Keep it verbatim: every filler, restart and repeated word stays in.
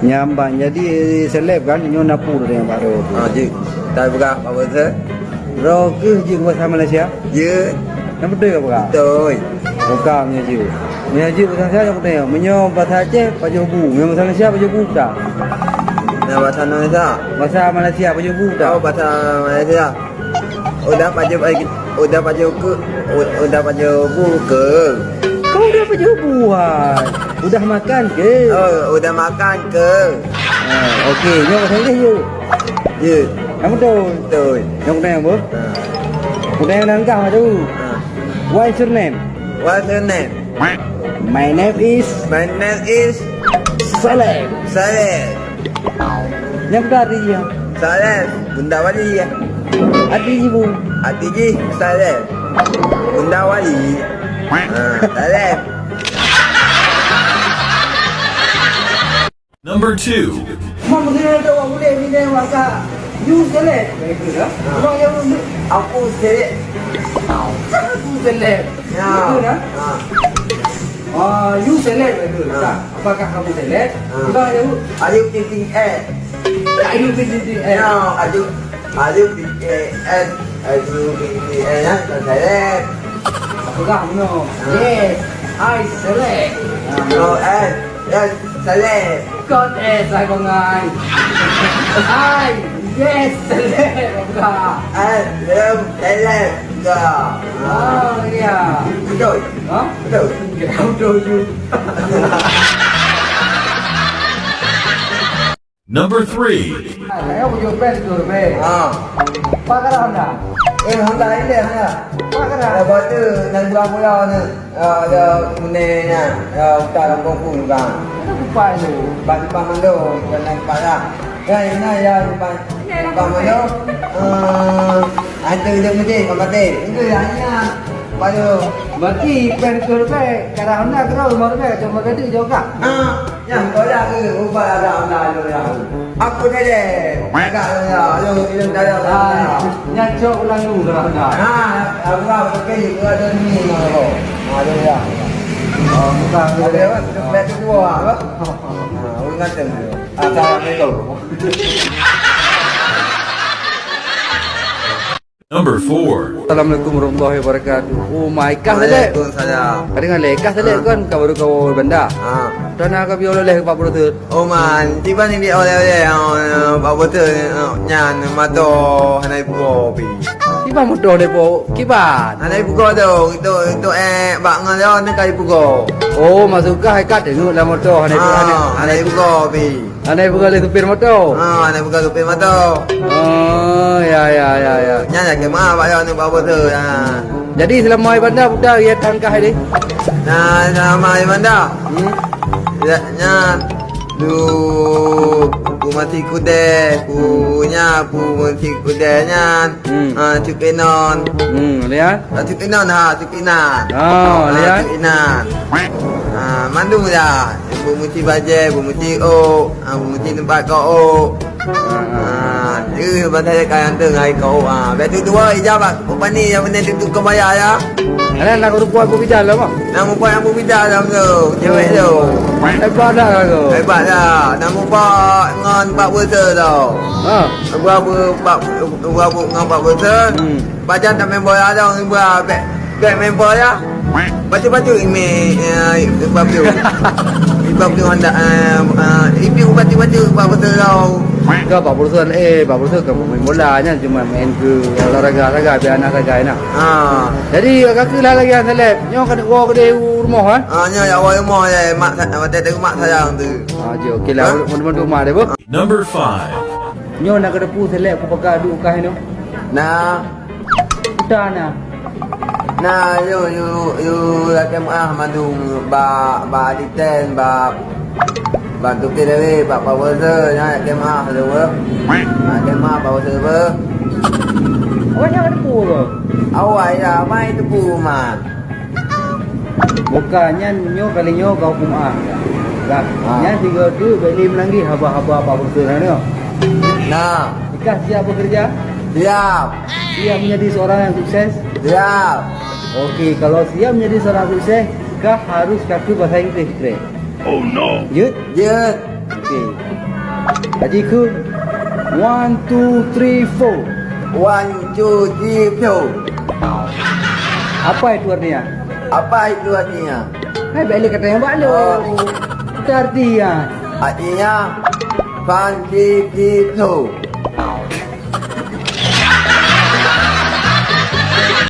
Nyambang jadi seleb kan, nyoe na peue nyang baru. Ha, jeuet. Tapi peugah apa tu? Droe keuh jeuet bahasa Malaysia? Jeuet. Nyang beutôi ka peugah? Beutôi. Bukan meunyoe jeuet. Meunyoe jeuet bahasa Malaysia nyang beutôi. Meunyoe bahasa Aceh, pajoh bu. Meunyoe bahasa Malaysia, pajoh bu tak? Nah, bahasa Indonesia? Bahasa Malaysia, pajoh bu tak? Oh, bahasa Malaysia. Udah pajoh, udah pajoh ke, udah pajoh bu ke? Kau udah pajoh bu, hai? Udah makan ke? Oh, udah makan ke? Ha, okey. Nyoe bahasa Inggris yuk. Ya. Yang betul. Betul. Yang betul yang apa? Ha. Betul yang dah nikah tu. Ha. What is your name? What's your name? My name is My name is Saleh. Saleh. Nyang beutôi ya. Saleh, Bunda Wali ya. Adi ji bu. Adi ji Saleh. Bunda Wali. Ha, Saleh. Number two. Mam kena ada orang boleh bina maka you select. Baik ke dah? Orang yang Aku select. Aku select. Ya. Betul dah? Ha. Ah, you select betul. Ha. Apakah kamu select? Ha. Orang yang Are you thinking at? Are you thinking at? No, are you, are you thinking at? Are you thinking at? Ha, tak select. Apakah no? Ha. Yes, I select. Ha. No, at. Yes, select. Kau eh, saya bangai. Hai, yes, select, buka. At, lem, select, buka. Oh, ya. Betul. Ha? Betul. Kau tahu you. Number three. Saya punya band tu, band. Ha. Pakar Honda. Eh, Honda ini, Honda. Pakar. Ada batu dan bulan-bulan ni. Ah, ada meneh nyan, ah, utang lam kongku juga. Ada kupai tu. Bak simpang mandum, bukan dalam kepala. Ya, ini ya, simpang, simpang mandum. Eh, ada dia mesti, kau mati. Itu ya, ini ya. Baru. Berarti pen tu lebih, kadang-kadang kau rumah lebih, cuma kata jauh kah? Ah. Nyang tolak ke ubat agak anda tu ya. Aku ni deh. Agak ya, lu ilmu dalam. Ah, nyang cok ulang lu dalam dah. Ha, aku lah pakai juga ada ni, aku. Ha, dia ya. Oh, bukan. Ada apa? Sampai tu dua, apa? Ha, orang kata tu. Assalamualaikum. Number four. Assalamualaikum warahmatullahi wabarakatuh. Oh my, kah selek? Waalaikumsalam. Ka deungoe lé, kah selek kan ka baru kawoe banda. Ha. Tana ka piôh lé Pak Profesor. Oh man, tiba ni dia oleh-oleh, oh, Pak Profesor, oh, nyan moto hana ipugo pi. Tiba moto depo kiban. Hana ipugo tu, itu, itu, eh, bak ngon dia ni ka ipugo. Oh, masuk kah ikat deungoe lah moto hana ipugo, hana, hana ipugo pi. Hana ipeugah lé supir moto. Ha, hana ipeugah supir moto. Oh, ya, ya, ya, ya. Nyan nyang keumah bak lôn bak moto, ha. Jadi, seulama i banda puta ya tangkah ini? Nah, seulama i banda. Hmm? Ya, nyan. Du, bu meusi kudeh, bu nya, bu meusi kudeh nyan. Hmm. Ha, cuk inon. Hmm, lihat. Ha, cuk inon, ha, cuk inan. Oh, ha, lihat. Cuk inan. Ha, mandum dah. Bu meusi bajée, bu meusi ôk. Ha, bu meusi teumpat keu ôk. Ha, ha. Ha, eh, bantai kayang tu ngai keu ôk. Ha, betul dua ija bak kompani yang benar tu kebaya ya. Ada nak rupa aku bidan lah, Bang. Nak mupa yang berbeda dalam tu. Cewek tu. Hebat dah lah tu. Hebat dah. Nak mupa ngon Pak Beusa tu. Ha. Gua bu-, Pak, gua bu-, ngon Pak Beusa. Hmm. Baca tak main bola dah, orang ibu bek, bek main bola. Baca-baca email, eh, Pak Beusa. Pak Beusa hendak, eh, eh, ibu baca-baca Pak Beusa dah. Ke Pak Beusa, eh, Pak Beusa ke main bola nya, cuma main ke olahraga saja, biar anak saja, nah. Ha. Jadi, kaki lah lagi yang seleb. Nyoe ka woe keudeh u rumoh, eh? Ah, nyoe ya woe rumoh ya, mak sa-, watèe teuh mak sayang tu. Ah, ji, okey lah. Ha? Mudah-mudahan rumah dia, Bu. Number five. Nyoe na keudeh peue seleb ku pakai duek kah nyoe? Nah. Udah nah. Nah, yo, yo, yo, lagèe meuah mandum ba, ba diten, ba Bak Tukeng Lewé, bak Pak Beusa, nyan keumaah lé weueh. Nyan keumaah Pak Beusa lé weueh. Awak nyan teupeu ke? Awai dah, mai teupeu man. Bukan, nyan nyoe kali nyoe kau keumaah. Dah. Ha. Nyan sigoe teuk bèk lé meulanggi haba-haba Pak Beusa nyan nyoe. Nah. Ikah siap bekerja? Siap. Siap menjadi seorang yang sukses? Siap. Okey, kalau siap menjadi seorang sukses, kah harus kaku bahasa Inggris, Greg. Oh no. Jeuet? Jeuet. Oke. Haji Khun. One, two, three, four. One, two, three, four. Apa itu artinya? Apa itu artinya? Hai, bèk lé kata nyang balu. Oh. Itu artinya. Artinya, one, two, three, four.